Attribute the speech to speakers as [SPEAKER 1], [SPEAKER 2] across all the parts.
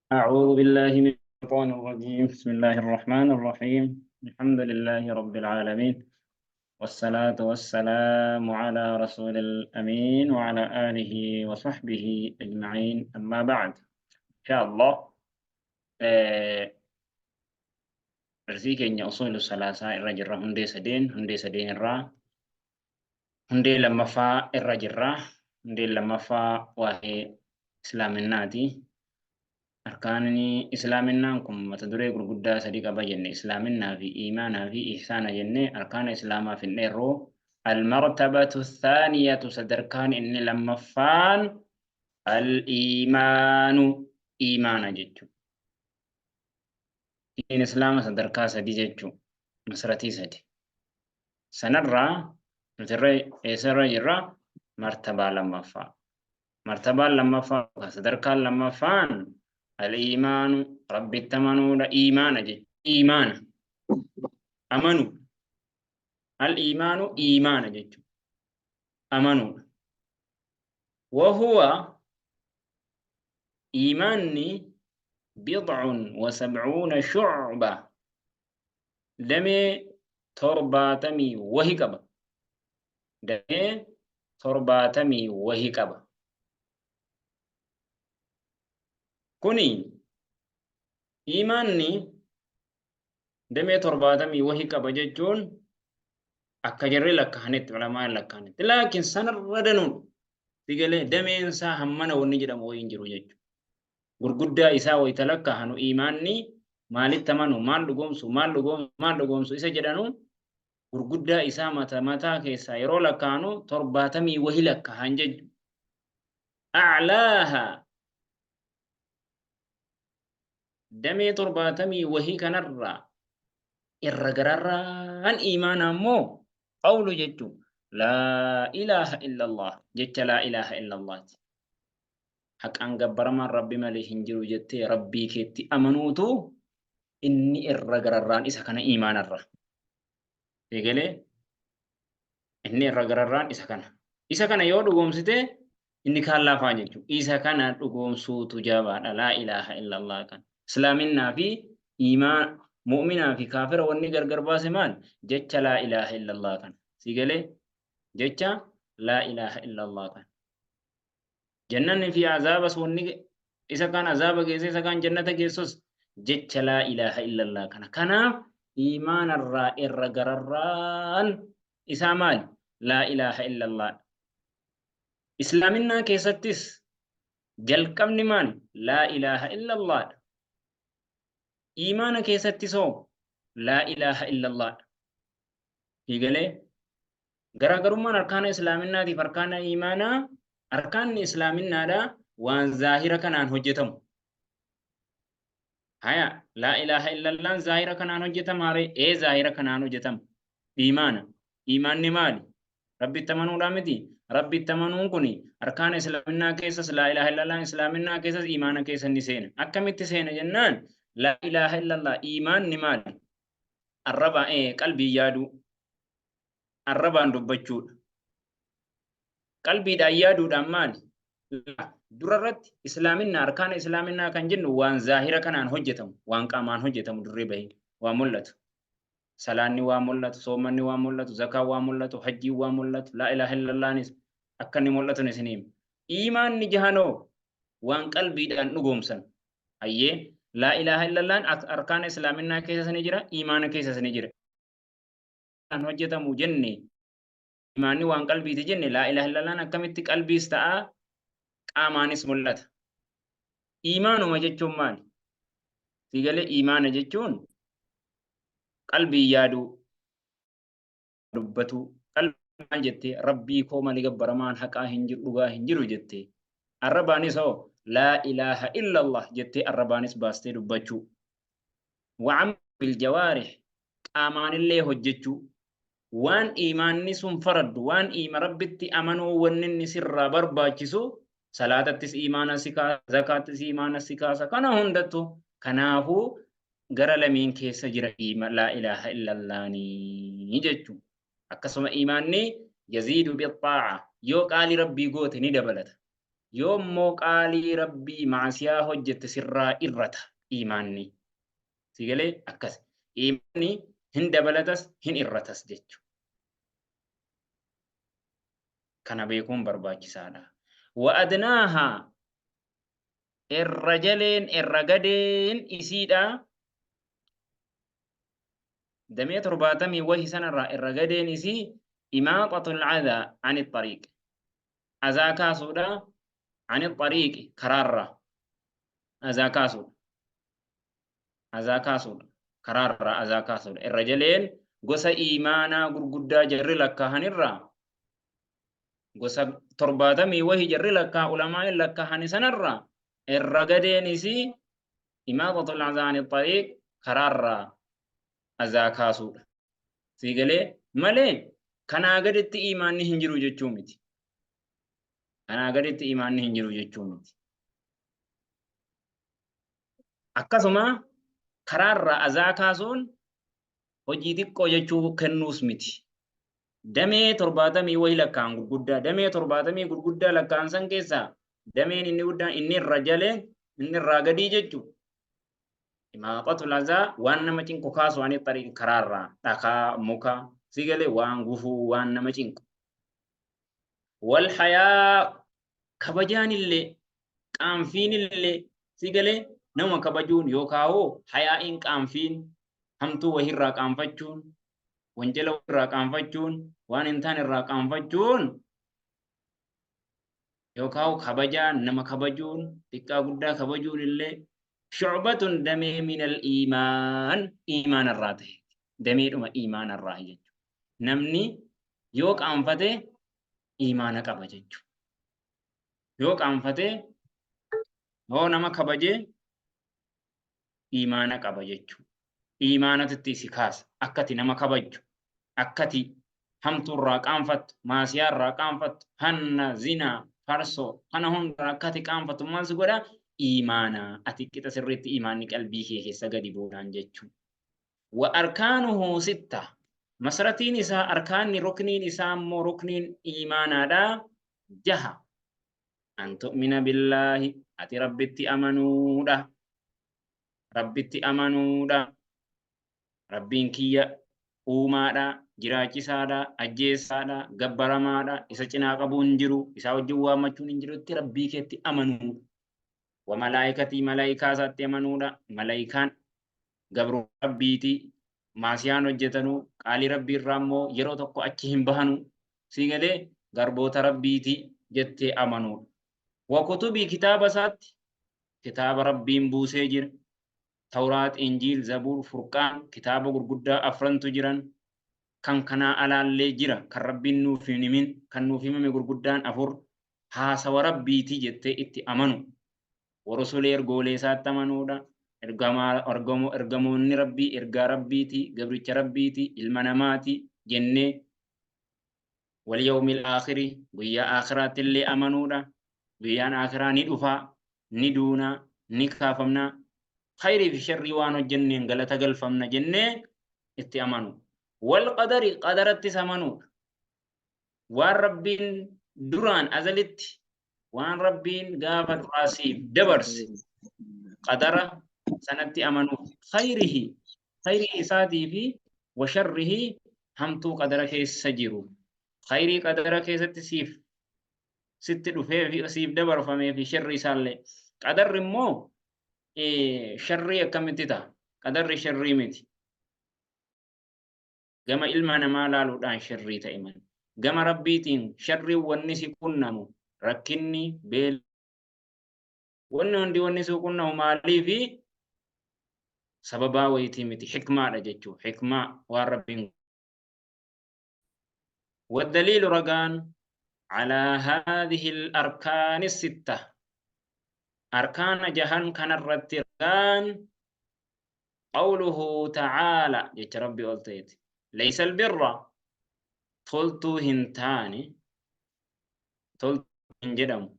[SPEAKER 1] أعوذ بالله من الشيطان الرجيم. بسم الله الرحمن الرحيم. الحمد لله رب العالمين، والصلاة والسلام على رسول الأمين وعلى آله وصحبه أجمعين. أما بعد، إن شاء الله darsii keenya usuulu salaasaa irra jirra. Hundee sadeen, hundee sadeen irraa hundee lammaffaa irra jirra. Hundeen lammaffaa waa'ee islaaminaati. Arkaanni islaaminaan kun mata duree gurguddaa sadi qaba jenne: islaaminaa fi iimaanaa fi ihsaana jenne. Arkaana islaamaa finneerroo. Almartabatu thaaniyatu, sadarkaan inni lammaffaan, al-iimaanu, iimaana jechuudha. Diin islaama sadarkaa sadi jechuu, masratii sadi. Sanarraa nuti irra eessarra jirra? Martabaa lammaffaa. Martabaan lammaffaa, sadarkaan lammaffaan, al-iimaanu, rabbitti amanuudha, iimaana jechuudha. Iimaana amanu, al-iimaanu iimaana jechuudha. Amanuudha. Wahuwa, iimaanni, bid'un wa sab'uuna shu'ba, damee 70 wahi qaba. Damee 70 wahi qaba. Kuni iimaanni damee 70 wahi qaba jechuun akka jarri lakkaa'anitti, ulamaan lakkaa'anitti. Laakiin sanarra danuudha. Sigalee dameen isaa hammana wanni jedhamu wayii hin jiru jechuudha. Gurguddaa isaa wayita lakkaa'anu, iimaanni maalitti amanu, maal dhugoomsu, maal dhugoomsu, maal dhugoomsu isa jedhanu, gurguddaa isaa mata mataa keessaa yeroo lakkaa'anu 70 wahi lakkaa'an jechuudha. A'laaha, damee 70 wahii kanarraa irra gararraan iimaanaa immoo qawlu jechuun laa ilaaha illallah, jecha laa ilaaha illallaati. Haqaan gabbaramaan rabbi malee hin jiru jettee rabbii keetti amanuutu inni irra gararraan isa kana iimaanarra. Eegalee inni irra gararraan isa kana. Isa kana yoo dhugoomsite inni kaan laafaa jechuudha. Isa kana dhugoomsuutu jabaadha. Laa ilaaha illallah kan. Islaaminaa fi iimaa, mu'minaa fi kaafira wanni gargar baase maal? Jecha laa ilaaha illallah kana. Si galee? Jecha laa ilaaha illallah kana. Jannanni fi azaabas wanni isa kaan azaaba geesse, isa kaan jannata geessus jecha laa ilaaha illallah kana. Kanaaf iimaanarraa irra gararraan isaa maali? Laa ilaaha illallah. Islaaminaa keessattis jalqabni maali? Laa ilaaha illallah. Iimaana keessattis hoo laa ilaaha illallah. Hiigalee garaagarummaan arkaana islaaminaatiif arkaana iimaanaa, arkaanni islaaminaadha waan zaahira kanaan hojjetamu. Haya, laa ilaaha illallaan zaahira kanaan hojjetama ree? Ee, zaahira kanaan hojjetama. Iimaana. Iimaanni maali? Rabbitti amanuudhaa miti. Rabbitti amanuun kun arkaana islaaminaa keessas, laa ilaaha illallaan islaaminaa keessas, iimaana keessa ni seena. Akkamitti seena jennaan, laa ilaaha illallah iimaanni maali? Arraba qalbii yaaduu. Arrabaan dubbachuudha. Qalbiidhaan yaaduudhaan maali? Dura irratti islaaminaa, arkaana islaaminaa kan jennu waan zaahira kanaan hojjetamu, waan qaamaan hojjetamu, dirree bahee waan mul'atu. Salaanni waan mul'atu, soommanni waan mul'atu, zakaan waan mul'atu, hajjiin waan mul'atu, laa ilaaha illallaanis akka inni mul'atu isin hima. Iimaanni jahanoo waan qalbiidhaan dhugoomsan. Hayyee, laa ilaaha illallaan arkaana islaaminaa keessas ni jira, iimaana keessas ni jira. Kan hojjetamu jenne, imaanni waan qalbiiti jenne, laa ilaaha illallaan akkamitti qalbiis ta'a, qaamaanis mul'ata? Iimaanuma jechuun maali? Siigalee iimaana jechuun qalbii yaaduu, dubbatuu, qalbii maal jettee? Rabbii koo malee gabbaramaan haqaa hin jiru, dhugaa hin jiru jettee, arrabaanis hoo laa ilaaha illallah jettee arrabaanis baastee dubbachuu. Wa'amal biljawaarih, qaamaanillee hojjechuu. Waan iimaanni sun faraddu, waan iima rabbitti amanuu wanni inni sirraa barbaachisu, salaatattis iimaana si kaasa, zakaattis iimaana si kaasa, kana hundattu. Kanaafuu gara lameen keessa jira iima laa ilaaha illallaanii jechuu. Akkasuma iimaanni yaziidu bixxaa'a, yoo qaalii rabbii goote ni dabalata. Yoo immoo qaalii Rabbii ma'asiyaa hojjette sirraa irrata iimaanni. Si galee akkas. Iimaanni hin dabalatas hin irratas jechu. Kana beekuun barbaachisaadha. Wa adnaahaa irra jaleen irra gadeen isiidha. Damee torbaatamii wahi sanarraa irra gadeen isii imaaxatul adhaa ani xariiq. Azaa kaasuudha ani xariiqi karaarraa. Azaa kaasuudha. Azaa kaasuudha. Karaarraa azaa kaasuudha. Irra jaleen gosa iimaanaa gurguddaa jarri lakkaahanirraa gosa torbaatamii wahi jarri lakkaa ulamaa'in lakkaahani sanarraa irra gadeen isii imaaxatul azaa ani xariiq karaarraa azaa kaasuudha. Sii galee malee kanaa gaditti iimaanni hin jiru jechuu miti. Kanaa gaditti iimaanni hin jiru jechuu miti. Akkasuma karaarraa azaa kaasuun hojii xiqqoo jechuu kennuus miti. Damee torbaatamii wayi lakkaa'an gurguddaa damee torbaatamii gurguddaa lakkaa'an san keessaa dameen inni guddaan inni irra jalee inni irraa gadii jechuu Imaaxatul azaa waan nama cinqu kaasu ani xariiqi karaarraa dhakaa muka si galee waan gufuu waan nama cinqu. Wal hayaa kabajaanillee qaanfiinillee si galee nama kabajuun yookaa hoo hayaa'iin qaanfiin hamtuu wahirraa qaanfachuun wanjala wahirraa qaanfachuun waan hin taane irraa qaanfachuun yookaan kabajaan nama kabajuun xiqqaa guddaa kabajuun illee shu'batun damee minal iimaan iimaana irraa ta'e dameedhuma iimaana irraa jechuudha. Namni yoo qaanfate iimaana qaba jechuudha. Yoo qaanfate yoo nama kabaje iimaana qaba jechuudha. Iimaanatu itti si kaasa. Akkati nama kabajju, akkati hamtuu irraa qaanfattu, maasiyaa irraa qaanfattu, hanna, zinaa, farsoo kana hundarraa akkati qaanfattu maal si godha? Iimaana. Ati qixa sirriitti iimaanni qalbii kee keessa gadi buunaan jechuudha. Wa arkaanuhu sitta. Masratiin isaa arkaanni rukniin isaa immoo rukniin iimaanaadha jaha. An tu'mina billaahi ati Rabbitti amanuudha. Rabbitti amanuudha. Rabbiin kiyya uumaadha, jiraachisaadha, ajjeessaadha, gabbaramaadha, isa cinaa qabuun hin jiru, isaa wajjin waammachuun hin jirutti Rabbii keetti amanuudha. Wa malaayikatii malaayikaa isaatti amanuudha. Malaayikaan gabroo Rabbiiti. Maasiyaan hojjetanu qaalii Rabbii irraa immoo yeroo tokko achi hin bahanu. Sii galee garboota Rabbiiti jettee amanuudha. Wa kutubii kitaaba isaatti kitaaba Rabbiin buusee jira. Tawraat, Injiil, Zabuur, Furqaan kitaaba gurguddaa afrantu jiran. Kan kanaa alaallee jira kan Rabbiin nuuf hin himin kan nuuf himame gurguddaan afur haasawa Rabbiiti jettee itti amanu. Wa rusulii ergoolee isaatti amanuudha. Ergamaa, ergamo, ergamoonni Rabbii ergaa Rabbiiti, gabricha Rabbiiti, ilma namaati jennee wal yawmil aakhiri guyyaa aakhiraatti illee amanuudha. Guyyaan aakhiraa ni dhufaa, ni duunaa, ni kaafamnaa, khayrii fi sharrii waan hojjenneen galata galfamna jennee itti amanu. Wal qadari qadarattis amanuudha. Waan Rabbiin duraan azalitti waan Rabbiin gaafa duraa siif dabarse qadara sanatti amanuu khayrihi khayrii isaatii fi wa sharrihi hamtuu qadara keessa jiru khayrii qadara keessatti siif sitti dhufee fi siif dabarfamee fi sharri isaallee qadarri immoo sharrii akkamitti ta'a qadarri sharrii miti Gama ilma namaa laaluudhaan sharrii ta'e malee. Gama Rabbiitiin sharriin wanni si qunnamu, rakkinni, beelli, wanni hundi wanni si qunnamu maaliifi sababaa wayitii miti hikmaadha jechuu hikmaa waan Rabbiin والدليل رقان على هذه الأركان الستة أركان جهن كان الرترقان Qawluhu ta'aala jecha Rabbi ol ta'eeti. Laysa albirra toltuu hin taane toltuu hin jedhamu.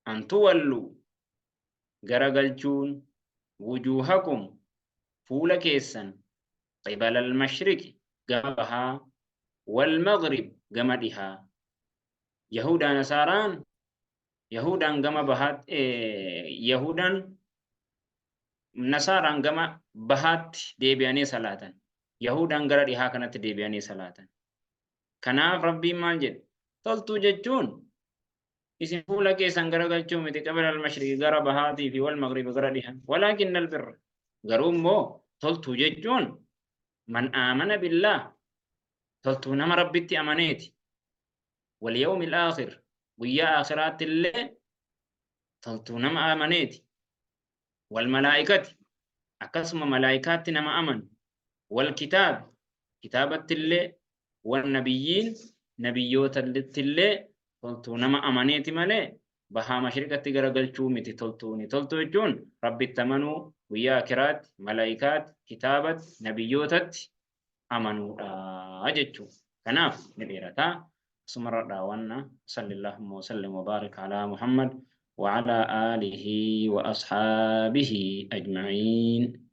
[SPEAKER 1] An tuwallu garagalchuun wujuuhakum fuula keessan qibala almashriqi gama bahaa wal maghrib gama dhihaa. Yahudaa Nasaaraan Yahudaan gama bahaatti, Yahudaan Nasaaraan gama bahaatti deebi'anii salaatan. Yahudaan gara dhihaa kanatti deebi'anii salaatan. Kanaaf Rabbiin maal jedhe? Toltuu jechuun isin fuula keessan garagalchuu miti qibala al-mashriqi gara bahaatii fi wal maghribi gara dhihaa. Walaakin al-birra. Garuu immoo toltuu jechuun man aamana billaah toltuu nama Rabbitti amaneeti. Wal yawmil aakhir guyyaa aakhiraatti illee toltuu nama amaneeti. Wal malaa'ikati akkasuma malaa'ikaatti nama amanu. Wal kitaabi kitaabatti illee wal nabiyyiin nabiyyootatti illee toltuu nama amaneeti malee bahaa mashriqatti garagalchuu miti toltuuni. Toltuu jechuun Rabbitti amanuu, guyyaa akiraatti, malaa'ikaatti, kitaabatti, nabiyyootatti amanuudha jechuudha. Kanaaf ni dheerata. Asumarra dhaawanna. Sallallahu wa sallim wa barik ala Muhammad wa ala alihi wa ashaabihi ajma'iin.